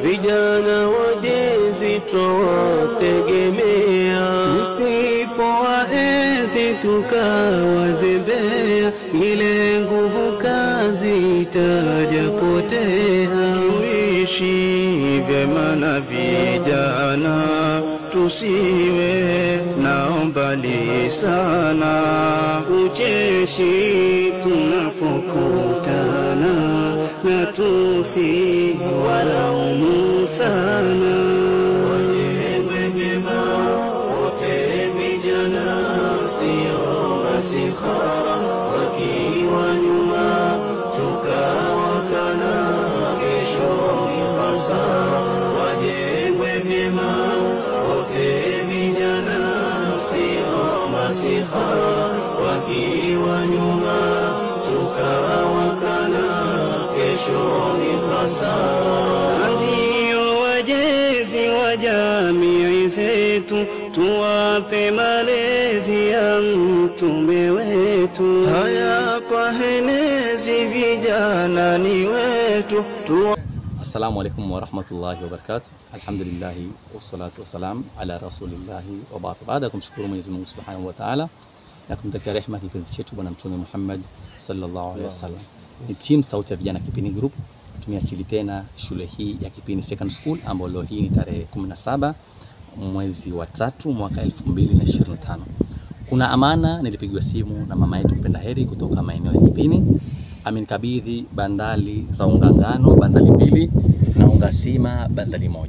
Vijana wajezi twawategemea, tusipowaenzi tukawazembea, ile nguvu kazi itajapotea. Tuishi vyema na vijana, tusiwe nao mbali sana. Ucheshi tunapokutana, na tusiwalaumu sana. Wajengwe vyema wote vijana, sio masihara, wakiwa nyuma tukawakana, kesho ni hasara. Wajengwe vyema wote vijana, sio masihara, wakiwa nyuma tukawakana, kesho ni hasara. Ndio wajezi wa jamii zetu, tuwape malezi ya mtume wetu. Haya kwa henezi vijana ni wetu. Assalamu alaikum warahmatullahi wabarakatuh. Alhamdulillahi wassalatu wassalam ala rasulillahi wa ba'd. Baada ya kumshukuru Mwenyezi Mungu Subhanahu wa Ta'ala na kumtakia rehema kipenzi chetu Bwana Mtume Muhammad sallallahu alaihi wasallam. Ni team Sauti ya Vijana Kipini Group. Tumeasili tena shule hii ya Kipini Secondary School ambayo leo hii ni tarehe 17 mwezi wa 3 mwaka 2025. Kuna amana nilipigiwa simu na mama yetu mpenda heri kutoka maeneo ya Kipini. Amenikabidhi bandali za unga ngano bandali 2 na unga sima bandali 1.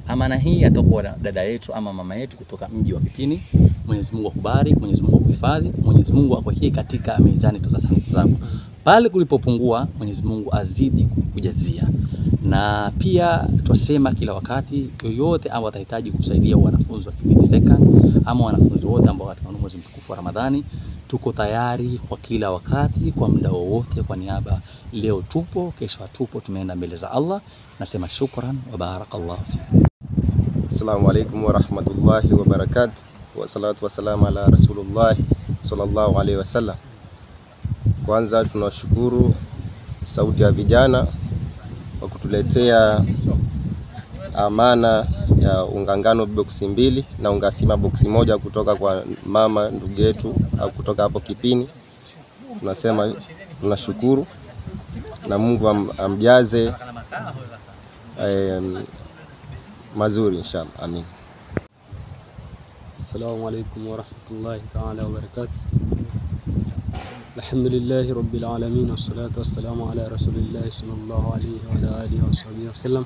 Amana hii atakuwa dada yetu ama mama yetu kutoka mji wa Kipini. Mwenyezi Mungu akubariki, Mwenyezi Mungu akuhifadhi, Mwenyezi Mungu akuweke katika mizani tuza zako. Pale kulipopungua Mwenyezi Mungu azidi kukujazia. Na pia twasema kila wakati yoyote ambao atahitaji kusaidia wanafunzi wa Kipini Second ama wanafunzi wote ambao katika mwezi mtukufu wa Ramadhani, tuko tayari kwa kila wakati, kwa muda wowote. Kwa niaba leo tupo, kesho hatupo, tumeenda mbele za Allah. Nasema shukran wa barakallahu fikum. Assalamu alaikum wa rahmatullahi wa barakatuh. Wa salatu wa salamu ala rasulullah sallallahu alaihi wasallam. Kwanza tunashukuru Sauti ya Vijana kwa kutuletea amana ya unga ngano boksi 2 na unga sima boksi 1 kutoka kwa mama ndugu yetu au kutoka hapo Kipini. Tunasema tunashukuru na Mungu amjaze mazuri inshallah. Amin. Assalamu alaikum warahmatullahi ta'ala wabarakatuh. Alhamdulillahi rabbil alamin wassalatu wassalamu ala rasulillahi sallallahu alayhi wa ala alihi wa sahbihi wasallam.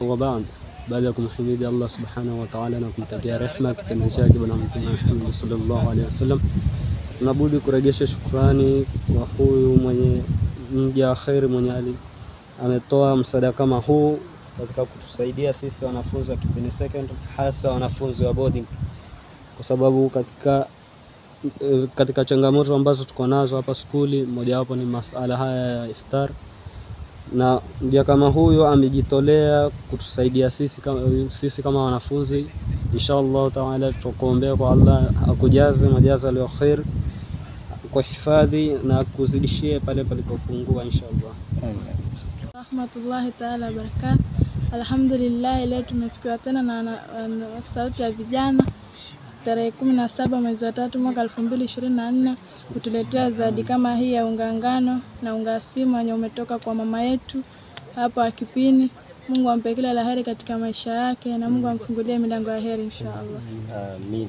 Wa ba'd, baada ya kumhimidi Allah subhanahu wa ta'ala na kumtakia rehema kipenzi chake Bwana Mtume Muhammad sallallahu alayhi wasallam, tunabudi kurejesha shukrani kwa huyu mwenye mja khairi mwenye ali ametoa msaada kama huu katika kutusaidia sisi wanafunzi wa Kipini Second, hasa wanafunzi wa boarding, kwa sababu katika changamoto ambazo tuko nazo hapa skuli, mojawapo ni masala haya ya iftar, na mja kama huyo amejitolea kutusaidia sisi kama wanafunzi. Inshallah taala tutakuombea kwa Allah akujaze majaza ya khair, kuhifadhi na kuzidishie pale palipopungua inshallah. Rahmatullahi taala barakatuh. Alhamdulillah, leo tumefikiwa tena na Sauti ya Vijana tarehe 17 mwezi wa 3 mwaka 2024 kutuletea zawadi kama hii ya unga ngano na unga sima yenye umetoka kwa mama yetu hapa Kipini. Mungu ampe kila la heri katika maisha yake na Mungu amfungulie milango ya heri inshallah. Amin.